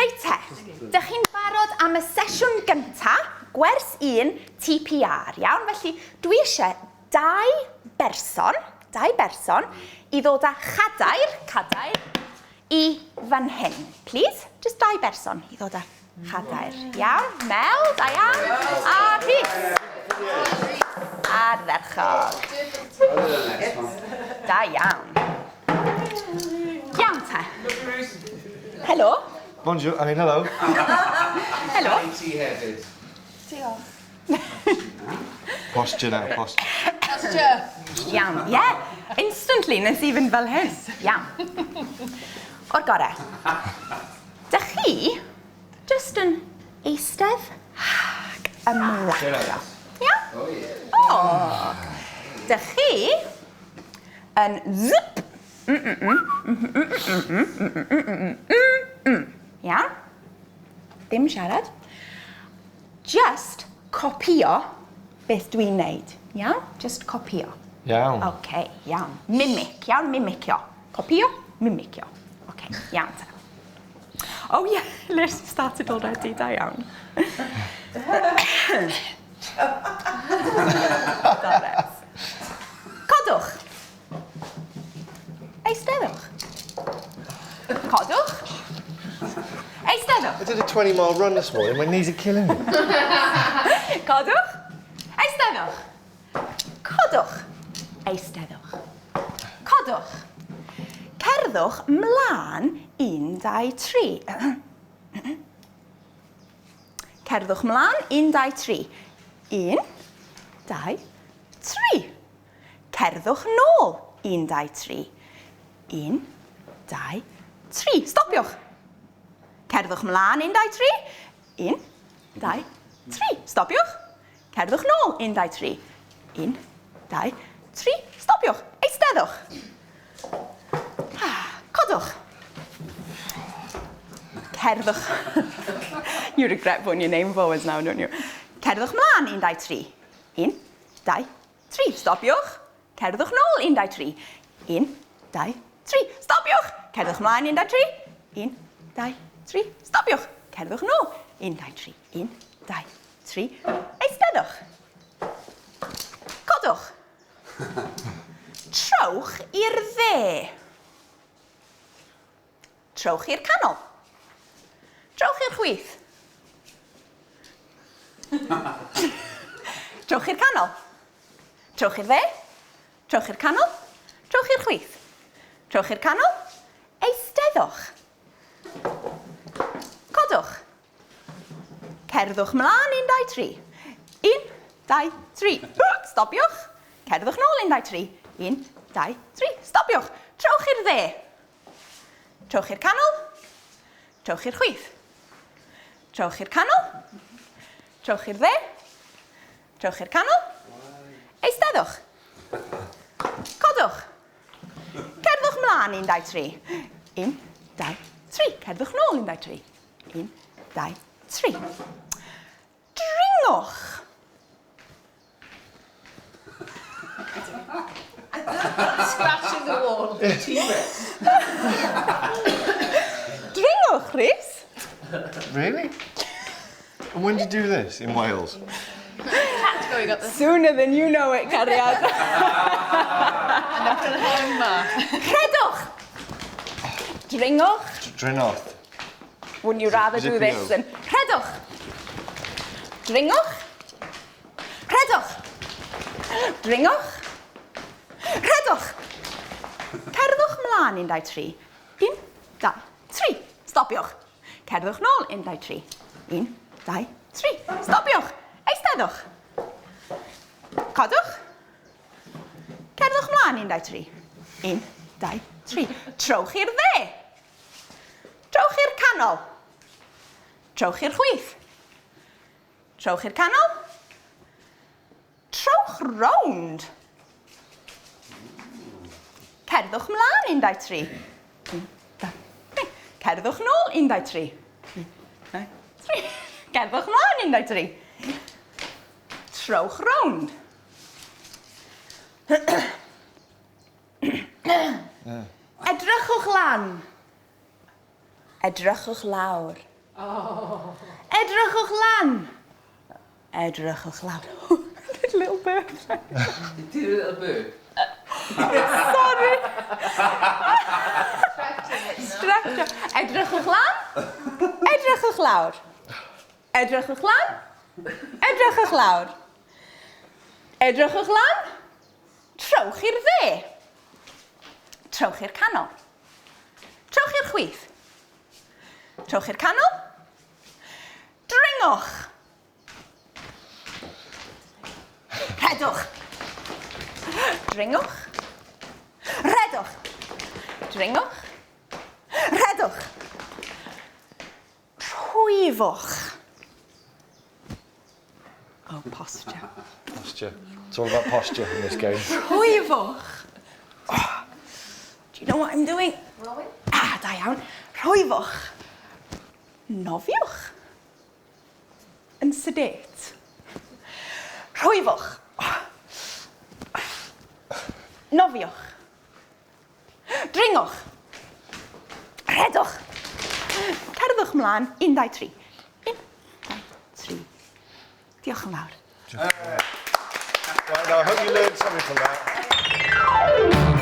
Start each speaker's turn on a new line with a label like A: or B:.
A: Reit te, dych chi'n barod am y sesiwn gynta, gwers 1 TPR, iawn? Felly, dwi eisiau dau berson, dau berson, i ddod â chadair, cadair, i fan hyn, please. Just dau berson i ddod â chadair. Iawn, Mel, da iawn, a Rhys. Ardderchog. Da iawn. Iawn te. Helo.
B: Bonjour, I mean hello.
A: Helo.
C: Ti hefyd.
D: Diolch.
B: Posture now, posture.
D: Posture.
A: Iawn, ie. Yeah. Instantly, nes i fynd fel hyn. Iawn. O'r gorau. Dych chi jyst yn eistedd ac ymlacio. Iawn?
C: Oh yeah.
A: O! Dych chi yn zip. Iawn? Dim siarad. Just copïo beth dwi'n neud. Iawn? Just copïo.
B: Iawn.
A: OK, iawn. Mimic, iawn? Mimicio. Copïo, mimicio. OK, iawn te. Oh yeah, Liz started already, da iawn. Codwch. Eisteddwch. Codwch. Eisteddwch.
B: I did a 20 mile run this morning, my knees are killing me.
A: Codwch. Eisteddwch. Codwch. Eisteddwch. Codwch. Cerddwch mlaen 1, 2, 3. Cerddwch mlaen 1, 2, 3. 1, 2, 3. Cerddwch nôl 1, 2, 3. 1, 2, 3. Stopiwch. Cerddwch mlaen 1, 2, 3. 1, 2, 3. Stopiwch. Cerddwch nôl 1, 2, 3. 1, 2, 3. Stopiwch. Eisteddwch. Ah, codwch. Cerddwch. You regret putting your name forwards now, don't you? Cerddwch mlaen 1, 2, 3. 1, 2, 3. Stopiwch. Cerddwch nôl 1, 2, 3. 1, 2, 3. Stopiwch! Cerddwch mlaen 1, 2, 3. 1, 2, 3. Stopiwch! Cerddwch nôl 1, 2, 3. 1, 2, 3. Eisteddwch. Codwch. Trowch i'r dde. Trowch i'r canol. Trowch i'r chwith. Trowch i'r canol. Trowch i'r dde. Trowch i'r canol. Trowch i'r chwith. Trowch i'r canol. Eisteddwch. Codwch. Cerddwch mlaen 1, 2, 3. 1, 2, 3. Stopiwch. Cerddwch nôl 1, 2, 3. 1, 2, 3. Stopiwch. Trowch i'r dde. Trowch i'r canol. Trowch i'r chwith. Trowch i'r canol. Trowch i'r dde. Trowch i'r canol. Eisteddwch. Codwch. Cerddwch mlaen 1, 2, 3. 1, 2, 3. Cerddwch nôl 1, 2, 3. 1, 2, 3. Dringwch.
D: Scratching the wall.
C: T-Rex.
A: Dringwch, Rhys.
B: Really? And when did you do this? In Wales?
D: Category got the
A: Sooner than you know it, cariad.
D: yma.
A: Rhedwch! Dringwch.
B: Drinoth.
A: Wouldn't you rather do this
B: Zipio.
A: than... Rhedwch! Dringwch. Rhedwch! Dringwch. Rhedwch! Cerddwch mlaen 1, 2, 3. 1, 2, 3. Stopiwch. Cerddwch nôl 1, 2, 3. 1, 2, 3. Stopiwch. Eisteddwch. Codwch. Cerddwch mlaen 1, 2, 3. 1, 2, 3. Trowch i'r dde. Trowch i'r canol. Trowch i'r chwith. Trowch i'r canol. Trowch rownd. Cerddwch mlaen 1, 2, 3. 1, 2, 3. Cerddwch nôl 1, 2, 3. 1, 2, 3. Cerddwch mlaen 1, 2, 3. Trowch rownd. Edrychwch lan. Edrychwch lawr. Edrychwch lan. Edrychwch lawr. Did a little burp.
C: You did a little burp.
A: Sorry. Stretch. Edrychwch lan. Edrychwch lawr. Edrychwch lan. Edrychwch lawr. Edrychwch lan. Trowch i'r dde. Trowch i'r canol. Trowch i'r chwith. Trowch i'r canol. Dringwch. Rhedwch. Dringwch. Rhedwch. Dringwch. Rhedwch. Rhwyfwch. Oh, posture.
B: Posture. It's all about posture in this game.
A: Rhwyfwch. Oh, do you know what I'm doing?
D: Rowing?
A: Ah, da iawn. Rhwyfwch. Nofiwch. Yn sedate. Rhwyfwch. Oh. Nofiwch. Dringwch. Rhedwch. Cerddwch mlaen. 1, 2, 3. 1, 2, 3. Diolch yn fawr.
B: Right, now, I hope you learned something from that.